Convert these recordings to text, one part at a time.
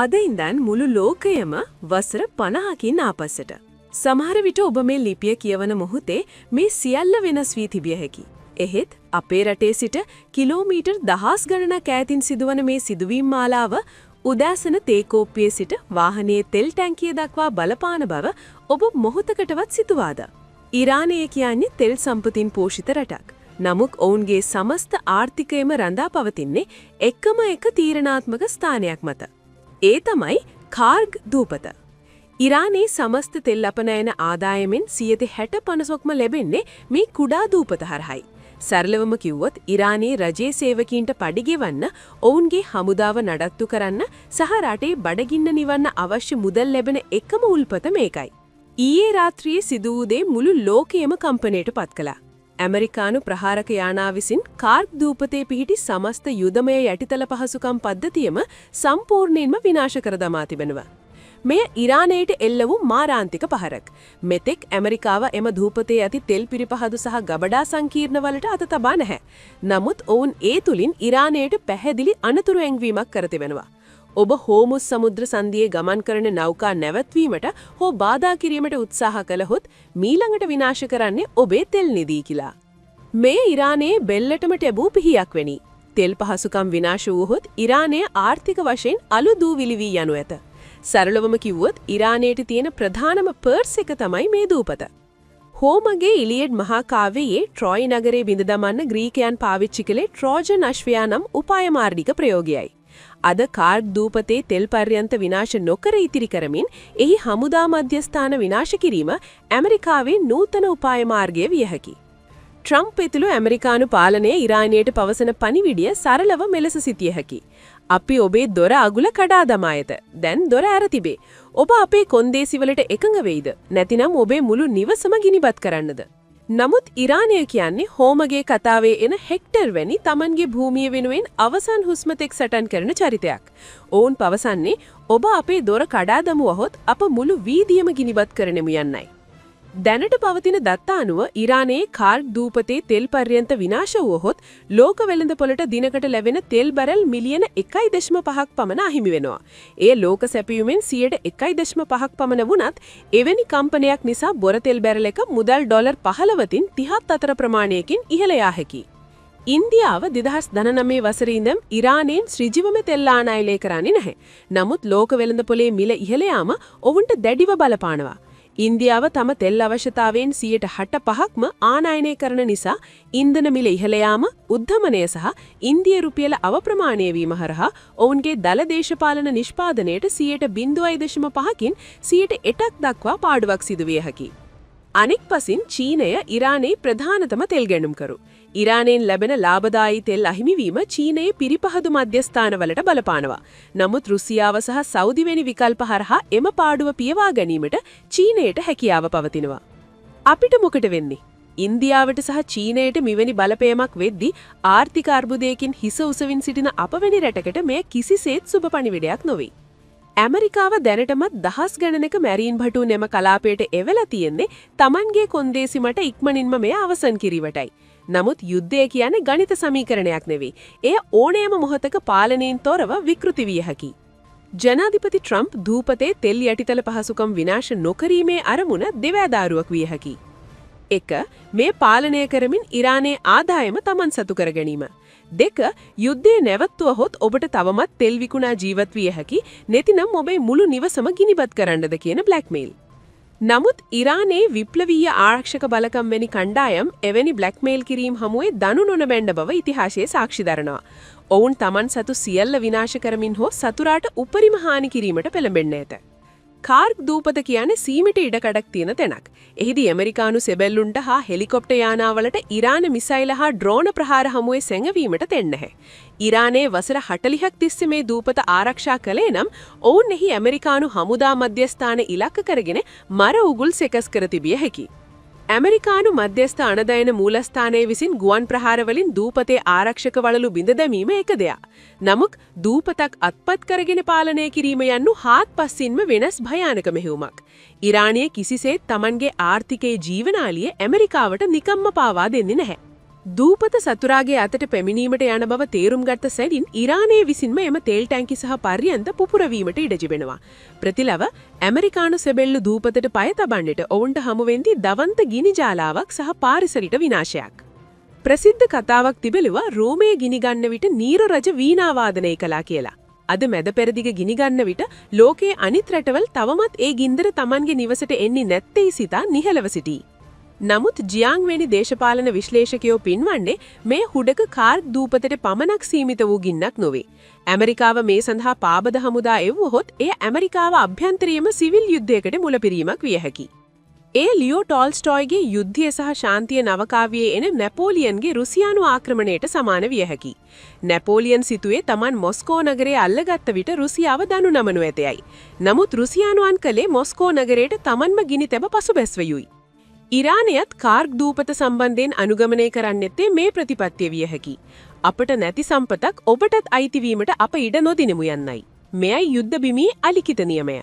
අද ඉඳන් මුළු ලෝකයම වසර 50කින් ආපස්සට. සමහර විට ඔබ මේ ලිපිය කියවන මොහොතේ මේ සියල්ල වෙනස් වී තිබිය හැකි. එහෙත් අපේ රටේ සිට කිලෝමීටර් දහස් ගණනක් ඈතින් සිදුවන මේ සිදුවීම් මාලාව උදෑසන තේ කෝප්පියේ සිට වාහනයේ තෙල් ටැංකිය දක්වා බලපාන බව ඔබ මොහොතකටවත් සිතුවාද? ඉරානය කියන්නේ තෙල් සම්පතින් පෝෂිත රටක්. නමුත් ඔවුන්ගේ සමස්ත ආර්ථිකයම රඳා පවතින්නේ එකම එක තීරණාත්මක ස්ථානයක් මත. ඒ තමයි කාර්ග් දූපත. ඉරානයේ සමස්ත තෙල් අපනයන ආදායමෙන් 60%ක්ම ලැබෙන්නේ මේ කුඩා දූපත හරහයි. සරලවම කිව්වොත්, ඉරානයේ රජයේ සේවකීන්ට පඩි ගෙවන්න, ඔවුන්ගේ හමුදාව නඩත්තු කරන්න සහ රටේ බඩගින්න නිවන්න අවශ්‍ය මුදල් ලැබෙන එකම උල්පත මේකයි. ඊයේ රාත්‍රියේ සිදු වූ දේ මුළු ලෝකයම කම්පනයට පත් කළා. ඇමරිකානු ප්‍රහාරක යානා විසින් කාර්ග් දූපතේ පිහිටි සමස්ත යුදමය යටිතල පහසුකම් පද්ධතියම සම්පූර්ණයෙන්ම විනාශ කර දමා තිබෙනවා. මෙය ඉරානයට එල්ල වූ මාරාන්තික පහරක්. මෙතෙක් ඇමරිකාව එම දූපතේ ඇති තෙල් පිරිපහදු සහ ගබඩා සංකීර්ණවලට අත තබා නැහැ. නමුත් ඔවුන් ඒ තුලින් ඉරානයට පැහැදිලි අනතුරු ඇංවීමක් කර තිබෙනවා. ඔබ හෝමුස් සමුද්‍ර සන්ධියේ ගමන් කරන නෞකා නැවැත්වීමට හෝ බාධා කිරීමට උත්සාහ කළහොත් මීළඟට විනාශ කරන්නේ ඔබේ තෙල් නිධිය කියලා. මෙය ඉරානයේ බෙල්ලටම තැබූ පිහියක් වැනි. තෙල් පහසුකම් විනාශ වුවහොත් ඉරානය ආර්ථික වශයෙන් අලු දූවිලි වී යනු ඇත. සරලවම කිව්වොත්, ඉරානයට තියෙන ප්‍රධානම පර්ස් එක තමයි මේ දූපත. හෝමගේ ඉලියඩ් මහා කාව්‍යයේ ට්‍රොයි නගරේ බිඳ දමන්න ග්‍රීකයන් පාවිච්චි කළේ ට්‍රෝජන් අශ්වයා නම් උපාය මාර්ගික ප්‍රයෝගයයි. අද කාර්ග් දූපතේ තෙල් පර්යන්ත විනාශ නොකර ඉතිරි කරමින් එහි හමුදා මධ්‍යස්ථාන විනාශ කිරීම ඇමරිකාවේ නූතන උපාය මාර්ගය විය හැකි. ට්‍රම්ප් ඇතුළු ඇමරිකානු පාලනය ඉරානයට පවසන පණිවිඩය සරලව මෙලෙස සිතිය හැකි. අපි ඔබේ දොර අගුල කඩා දමා ඇත. දැන් දොර ඇර තිබේ. ඔබ අපේ කොන්දේසිවලට එකඟ වෙයිද? නැතිනම් ඔබේ මුළු නිවසම ගිනිබත් කරන්නද? නමුත් ඉරානය කියන්නේ හෝමගේ කතාවේ එන හෙක්ටර් වැනි තමන්ගේ භූමිය වෙනුවෙන් අවසන් හුස්ම තෙක් සටන් කරන චරිතයක්. ඔවුන් පවසන්නේ ඔබ අපේ දොර කඩා දමුවහොත් අප මුළු වීදියම ගිනිබත් කරනෙමු යන්නයි. දැනට පවතින දත්ත අනුව, ඉරානයේ කාර්ග් දූපතේ තෙල් පර්යන්ත විනාශ වුවහොත් ලෝක වෙළඳපොළට දිනකට ලැබෙන තෙල් බැරල් මිලියන 1.5ක් පමණ අහිමි වෙනවා. එය ලෝක සැපයුමෙන් 1.5ක් පමණ වුණත්, එවැනි කම්පනයක් නිසා බොර තෙල් බැරල් එක මුදල් ඩොලර් 15කින් 30ත් අතර ප්‍රමාණයකින් ඉහළ යා හැකියි. ඉන්දියාව 2019 වසරේ ඉඳන් ඉරානයෙන් ඍජුවම තෙල් ආනයනය කරන්නේ නැහැ. නමුත් ලෝක වෙළඳපොලේ මිල ඉහළ යාම ඔවුන්ට දැඩිව බලපානවා. ඉන්දියාව තම තෙල් අවශ්‍යතාවයෙන් 65%ක්ම ආනයනය කරන නිසා, ඉන්ධන මිල ඉහළ යාම, උද්ධමනය සහ ඉන්දිය රුපියල අවප්‍රමාණය වීම හරහා ඔවුන්ගේ දළ දේශපාලන නිෂ්පාදනයට 0.5කින් 1%ක් දක්වා පාඩුවක් සිදු විය හැකියි. අනෙක් පසින් චීනය ඉරානයේ ප්‍රධානතම තෙල් ගැනුම්කරු. ඉරානයෙන් ලැබෙන ලාභදායී තෙල් අහිමිවීම චීනයේ පිරිපහදු මධ්‍යස්ථානවලට බලපානවා. නමුත් රුසියාව සහ සෞදි වැනි විකල්ප හරහා එම පාඩුව පියවා ගැනීමට චීනයට හැකියාව පවතිනවා. අපිට මොකට වෙන්නේ? ඉන්දියාවට සහ චීනයට මෙවැනි බලපෑමක් වෙද්දී, ආර්ථික අර්බුදයකින් හිස උසවින් සිටින අප වැනි රටකට මෙය කිසිසේත් සුබ පණිවිඩයක් නොවේ. ඇමරිකාව දැනටමත් දහස් ගණනක මැරීන් භටුන් එම කලාපයට එවලා තියෙන්නේ තමන්ගේ කොන්දේසි මත ඉක්මනින්ම මෙය අවසන් කිරීමටයි. නමුත් යුද්ධය කියන්නේ ගණිත සමීකරණයක් නෙවෙයි. එය ඕනෑම මොහොතක පාලනයෙන් තොරව විකෘති විය හැකියි. ජනාධිපති ට්‍රම්ප් දූපතේ තෙල් යටිතල පහසුකම් විනාශ නොකිරීමේ අරමුණ දෙවෑදාරුවක් විය හැකියි. එක, මේ පාලනය කරමින් ඉරානයේ ආදායම තමන් සතු කර ගැනීම. දෙක, යුද්ධය නැවැත්තුවහොත් ඔබට තවමත් තෙල් විකුණා ජීවත් විය හැකි, නැතිනම් ඔබේ මුළු නිවසම ගිනිබත් කරන්නද කියන බ්ලැක්මේල්. නමුත් ඉරානයේ විප්ලවීය ආරක්ෂක බලකම් වැනි කණ්ඩායම් එවැනි බ්ලැක්මේල් කිරීම් හමුවේ දනු නොනැබෙන බව ඉතිහාසයේ සාක්ෂි දරනවා. ඔවුන් තමන් සතු සියල්ල විනාශ කරමින් හෝ සතුරාට උපරිම හානි කිරීමට පෙළඹෙන්න ඇත. කාර්ග් දූපත කියන්නේ සීමිත ඉඩකඩක් තියෙන තැනක්. එහිදී ඇමරිකානු සෙබෙල්ලුන්ට හා හෙලිකොප්ටර් යානාවලට ඉරාන මිසයිල හා ඩ්‍රෝන ප්‍රහාර හමුවේ සැඟවීමට තැන් නැහැ. ඉරානයේ වසර 40ක් තිස්සේ මේ දූපත ආරක්ෂා කළේ නම්, ඔවුන් එහි ඇමරිකානු හමුදා මධ්‍යස්ථාන ඉලක්ක කරගෙන මර උගුල් සකස් කර තිබිය හැකියි. ඇමරිකානු මධ්‍යස්ථ අනදයන මූලස්ථානය විසින් ගුවන් ප්‍රහාරවලින් දූපතේ ආරක්ෂක වළලු බිඳ දැමීම එක දෙයක්. නමුත් දූපතක් අත්පත් කරගෙන පාලනය කිරීම යන්නු හාත්පසින්ම වෙනස් භයානක මෙහෙයුමක්. ඉරානය කිසිසේත් තමන්ගේ ආර්ථිකයේ ජීවනාලිය ඇමරිකාවට නිකම්ම පාවා දෙන්නේ නැහැ. දූපත සතුරාගේ අතට පැමිණීමට යන බව තේරුම් ගත්ත සැනින් ඉරානයේ විසින්ම එම තෙල් ටැංකි සහ පර්යන්ත පුපුරවීමට ඉඩ තිබෙනවා. ප්‍රතිලව ඇමරිකානු සෙබෙල්ලු දූපතට පය තබන්නට ඔවුන්ට හමු වෙන්නේ දවන්ත ගිනි ජාලාවක් සහ පාරිසරික විනාශයක්. ප්‍රසිද්ධ කතාවක් තිබෙනවා රෝමයේ ගිනි ගන්න විට නීරෝ රජ වීණා වාදනය කළා කියලා. අද මැද පෙරදිග ගිනි ගන්න විට ලෝකයේ අනිත් රටවල් තවමත් ඒ ගින්දර තමන්ගේ නිවසට එන්නේ නැත්තේ සිතා නිහඬව සිටී. නමුත් ජියාං වැනි දේශපාලන විශ්ලේෂකයෝ පින්වන්නේ මේ හුඩක කාර්ක් දූපතට පමණක් සීමිත වූ ගින්නක් නොවේ. ඇමරිකාව මේ සඳහා පාබද හමුදා එව්වහොත් එය ඇමරිකාව අභ්‍යන්තරයේම සිවිල් යුද්ධයකට මුලපිරීමක් විය හැකියි. එය ලියෝ ටෝල්ස්ටෝයිගේ යුද්ධය සහ ශාන්තිය නවකාව්‍යයේ එන නැපෝලියන්ගේ රුසියානු ආක්‍රමණයට සමාන විය හැකියි. නැපෝලියන් සිතුවේ තමන් මොස්කෝ නගරය අල්ලගත්ත විට රුසියාව දනු නමනු ඇතයයි. නමුත් රුසියානුවන් කළේ මොස්කෝ නගරයට තමන්ම ගිනි තැබ පසුබැස්වයුයි. ඉරානයත් කාර්ක් දූපත සම්බන්ධයෙන් අනුගමනය කරන්නෙත්තේ මේ ප්‍රතිපත්තිය විය හැකි. අපට නැති සම්පතක් ඔබටත් අයිතිවීමට අප ඉඩ නොදිනෙමු යන්නයි. මෙයයි යුද්ධ බිමේ අලිඛිත නියමය.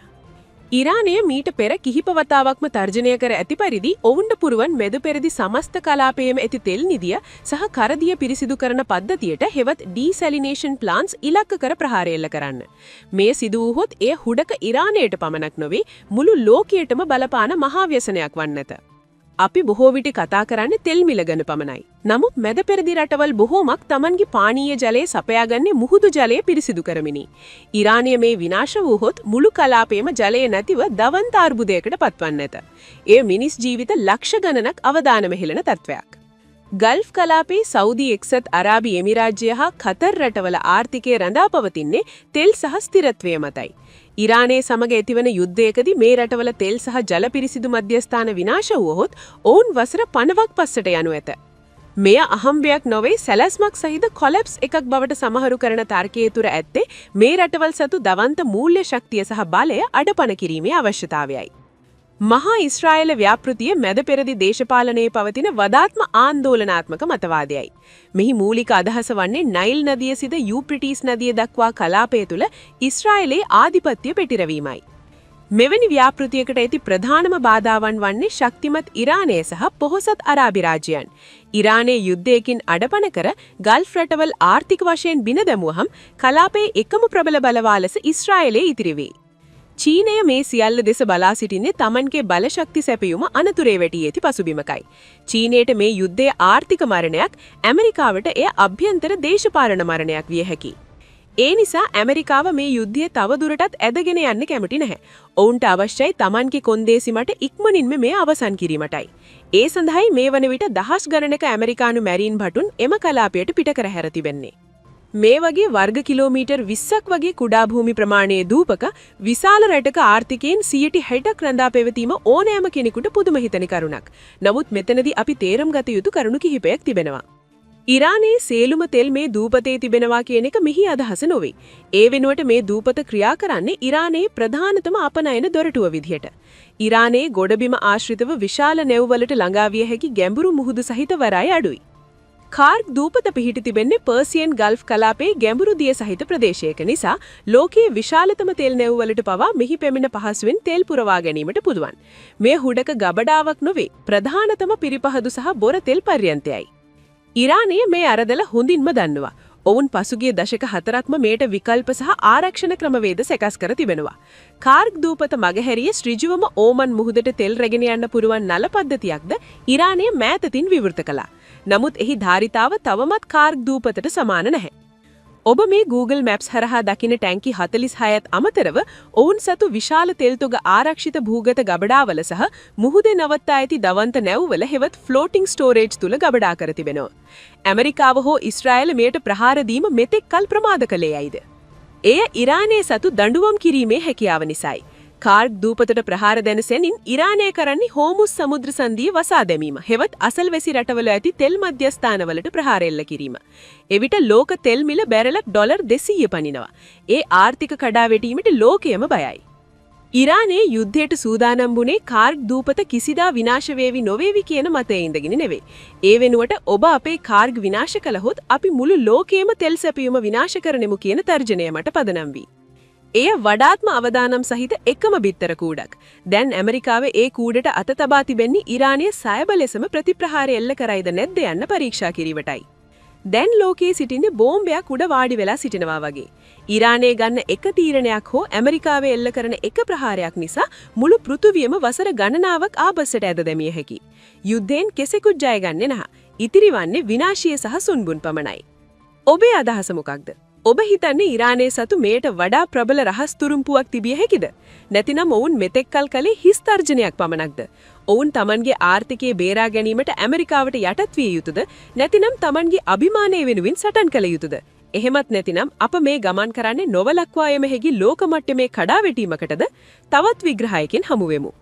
ඉරානය මීට පෙර කිහිප වතාවක්ම තර්ජනය කර ඇති පරිදි ඔවුන්ට පුරුවන් මැද පෙරදි සමස්ත කලාපයේම ඇති තෙල් නිදිය සහ කරදිය පිරිසිදු කරන පද්ධතියට, හෙවත් ඩීසැලිනේෂන් ප්ලාන්ට්ස් ඉලක්ක කර ප්‍රහාර එල්ල කරන්න. මේ සිදු වූහොත් එය හුඩක ඉරානයට පමණක් නොවේ, මුළු ලෝකයටම බලපාන මහා ව්‍යසනයක් වන්නට. අපි බොහෝ විට කතා කරන්නේ තෙල් මිල ගැන පමණයි. නමුත් මැද පෙරදි රටවල් බොහෝමක් තමන්ගේ පානීය ජලය සපයාගන්නේ මුහුදු ජලය පිරිසිදු කරමිනි. ඉරානය මේ විනාශ වූහොත් මුළු කලාපයේම ජලය නැතිව දවන්ත අර්බුදයකට පත්වන්න ඇත. එය මිනිස් ජීවිත ලක්ෂ ගණනක් අවදානම හෙළන තත්ත්වයක්. ගල්ෆ් කලාපයේ සෞදි, එක්සත් අරාබි එමිරාජ්‍ය හා කතර් රටවල ආර්ථිකය රඳා පවතින්නේ තෙල් සහ ස්ථිරත්වය මතයි. ඉරානයේ සමග ඇතිවන යුද්ධයකදී මේ රටවල තෙල් සහ ජල පිරිසිදු මධ්‍යස්ථාන විනාශ වුවහොත් ඔවුන් වසර 50ක් පස්සට යනු ඇත. මෙය අහම්බයක් නොවේ, සැලැස්මක් සහිත කොලැප්ස් එකක් බවට සමහරු කරන තර්කය තුර ඇත්තේ මේ රටවල් සතු දවන්ත මූල්‍ය ශක්තිය සහ බලය අඩපණ කිරීමේ අවශ්‍යතාවයයි. මහා ඊශ්‍රායල ව්‍යාපෘතිය මැද පෙරදි දේශපාලනයේ පවතින වදාත්ම ආන්දෝලනාත්මක මතවාදයයි. මෙහි මූලික අදහස වන්නේ නයිල් නදිය සිට යූප්‍රටීස් නදිය දක්වා කලාපය තුළ ඊශ්‍රායලයේ ආධිපත්‍ය පෙටිරවීමයි. මෙවැනි ව්‍යාපෘතියකට ඇති ප්‍රධානම බාධාවන් වන්නේ ශක්තිමත් ඉරානය සහ පොහොසත් අරාබි රාජ්‍යයන්. ඉරානයේ යුද්ධයකින් අඩපණ කර ගල්ෆ් රටවල් ආර්ථික වශයෙන් බිඳ දැමුවහම කලාපයේ එකම ප්‍රබල බලවා ලෙස ඊශ්‍රායලය ඉතිරි වේ. චීනය මේ සියල්ල දෙස බලා සිටින්නේ තමන්ගේ බලශක්ති සැපයුම අනතුරේ වැටී ඇති පසුබිමකයි. චීනයට මේ යුද්ධය ආර්ථික මරණයක්, ඇමරිකාවට එය අභ්‍යන්තර දේශපාලන මරණයක් විය හැකියි. ඒ නිසා ඇමරිකාව මේ යුද්ධය තව දුරටත් ඇදගෙන යන්න කැමති නැහැ. ඔවුන්ට අවශ්‍යයි තමන්ගේ කොන්දේසි මත ඉක්මනින්ම මෙය අවසන් කිරීමටයි. ඒ සඳහායි මේ වන විට දහස් ගණනක ඇමරිකානු මැරීන් භටුන් එම කලාපයට පිට කර හැර තිබෙන්නේ. මේ වගේ වර්ග කිලෝමීටර් 20ක් වගේ කුඩා භූමි ප්‍රමාණයේ දූපක විශාල රටක ආර්ථිකයෙන් 60ක් රඳා පැවතීම ඕනෑම කෙනෙකුට පුදුම හිතෙන කරුණක්. නමුත් මෙතනදී අපි තේරුම් ගත යුතු කරුණු කිහිපයක් තිබෙනවා. ඉරානයේ සියලුම තෙල් මේ දූපතේ තිබෙනවා කියන එක මෙහි අදහස නොවේ. ඒ වෙනුවට මේ දූපත ක්‍රියා කරන්නේ ඉරානයේ ප්‍රධානතම අපනයන දොරටුව විදිහට. ඉරානයේ ගොඩබිම ආශ්‍රිතව විශාල නැව්වලට ළඟා විය හැකි ගැඹුරු මුහුදු සහිත වරාය අඩුයි. කාර්ක් දූපත පිහිටි තිබෙන්නේ පර්සියන් ගල්ෆ් කලාපයේ ගැඹුරු දිය සහිත ප්‍රදේශයක නිසා ලෝකයේ විශාලතම තෙල් නැව්වලට පවා මෙහි පැමිණ පහසුවෙන් තෙල් පුරවා ගැනීමට පුළුවන්. මේ හුඩක ගබඩාවක් නොවේ, ප්‍රධානතම පිරිපහදු සහ බොර තෙල් පර්යන්තයයි. ඉරානය මේ අරදල හොඳින්ම දන්නවා. ඔවුන් පසුගිය දශක 4ක්ම මෙයට විකල්ප සහ ආරක්ෂණ ක්‍රමවේද සකස් කර තිබෙනවා. කාර්ක් දූපත මගහැරිය ඍජුවම ඕමන් මුහුදට තෙල් රැගෙන යන්න පුළුවන් නල පද්ධතියක්ද ඉරානය මෑතතින් විවෘත කළා. නමුත් එහි ධාරිතාව තවමත් කාර්ක් දූපතට සමාන නැහැ. ඔබ මේ Google Maps හරහා දකින ටැංකි 46ත් අමතරව ඔවුන් සතු විශාල තෙල් තොග ආරක්ෂිත භූගත ගබඩාවල සහ මුහුදේ නවත්තා ඇති දවන්ත නැව්වල, හෙවත් ෆ්ලෝටිං ස්ටෝරේජ් තුල ගබඩා කර තිබෙනවා. ඇමරිකාව හෝ ඊශ්‍රායල මෙයට ප්‍රහාර දීම මෙතෙක් කල් ප්‍රමාද කළේ ඇයිද? එය ඉරානයේ සතු දඬුවම් කිරීමේ හැකියාව නිසායි. කාර්ක් දූපතට ප්‍රහාර දෙන සැනින් ඉරානය කරන්නේ හෝමුස් සමුද්‍ර සන්ධිය වසා දැමීම, හෙවත් අසල්වැසි රටවල ඇති තෙල් මධ්‍යස්ථානවලට ප්‍රහාර එල්ල කිරීම. එවිට ලෝක තෙල් මිල බැරලක් ඩොලර් 200 පනිනවා. ඒ ආර්ථික කඩාවැටීමට ලෝකයම බයයි. ඉරානයේ යුද්ධයට සූදානම් වුණේ කාර්ක් දූපත කිසිදා විනාශ වේවි නොවේවි කියන මතයේ ඉඳගෙන නෙවෙයි. ඒ වෙනුවට ඔබ අපේ කාර්ග් විනාශ කළහොත් අපි මුළු ලෝකයේම තෙල් සැපයුම විනාශ කරනෙමු කියන තර්ජනය මත පදනම් වී. එය වඩාත්ම අවදානම් සහිත එකම බිත්තර කූඩක්. දැන් ඇමරිකාවේ ඒ කූඩට අත තබා තිබෙන්නේ ඉරානය සයබ ලෙසම ප්‍රතිප්‍රහාර එල්ල කරයිද නැද්ද යන්න පරීක්ෂා කිරීමටයි. දැන් ලෝකයේ සිටින්නේ බෝම්බයක් උඩ වාඩි වෙලා සිටිනවා වගේ. ඉරානයේ ගන්න එක තීරණයක් හෝ ඇමරිකාවේ එල්ල කරන එක ප්‍රහාරයක් නිසා මුළු පෘථුවියම වසර ගණනාවක් ආපස්සට ඇද දැමිය හැකි. යුද්ධයෙන් කෙසෙකුත් ජයගන්නේ නැහැ. ඉතිරි වන්නේ විනාශය සහ සුන්බුන් පමණයි. ඔබේ අදහස මොකක්ද? ඔබ හිතන්නේ ඉරානයේ සතු මෙයට වඩා ප්‍රබල රහස් තුරුම්පුවක් තිබිය හැකිද? නැතිනම් ඔවුන් මෙතෙක් කල් කළේ හිස් තර්ජනයක් පමණක්ද? ඔවුන් තමන්ගේ ආර්ථිකය බේරා ගැනීමට ඇමරිකාවට යටත් විය යුතුද? නැතිනම් තමන්ගේ අභිමානය වෙනුවෙන් සටන් කළ යුතුද? එහෙමත් නැතිනම් අප මේ ගමන් කරන්නේ නොවලක්වා යම හැකි ලෝක මට්ටමේ කඩාවැටීමකටද? තවත් විග්‍රහයකින් හමු වෙමු.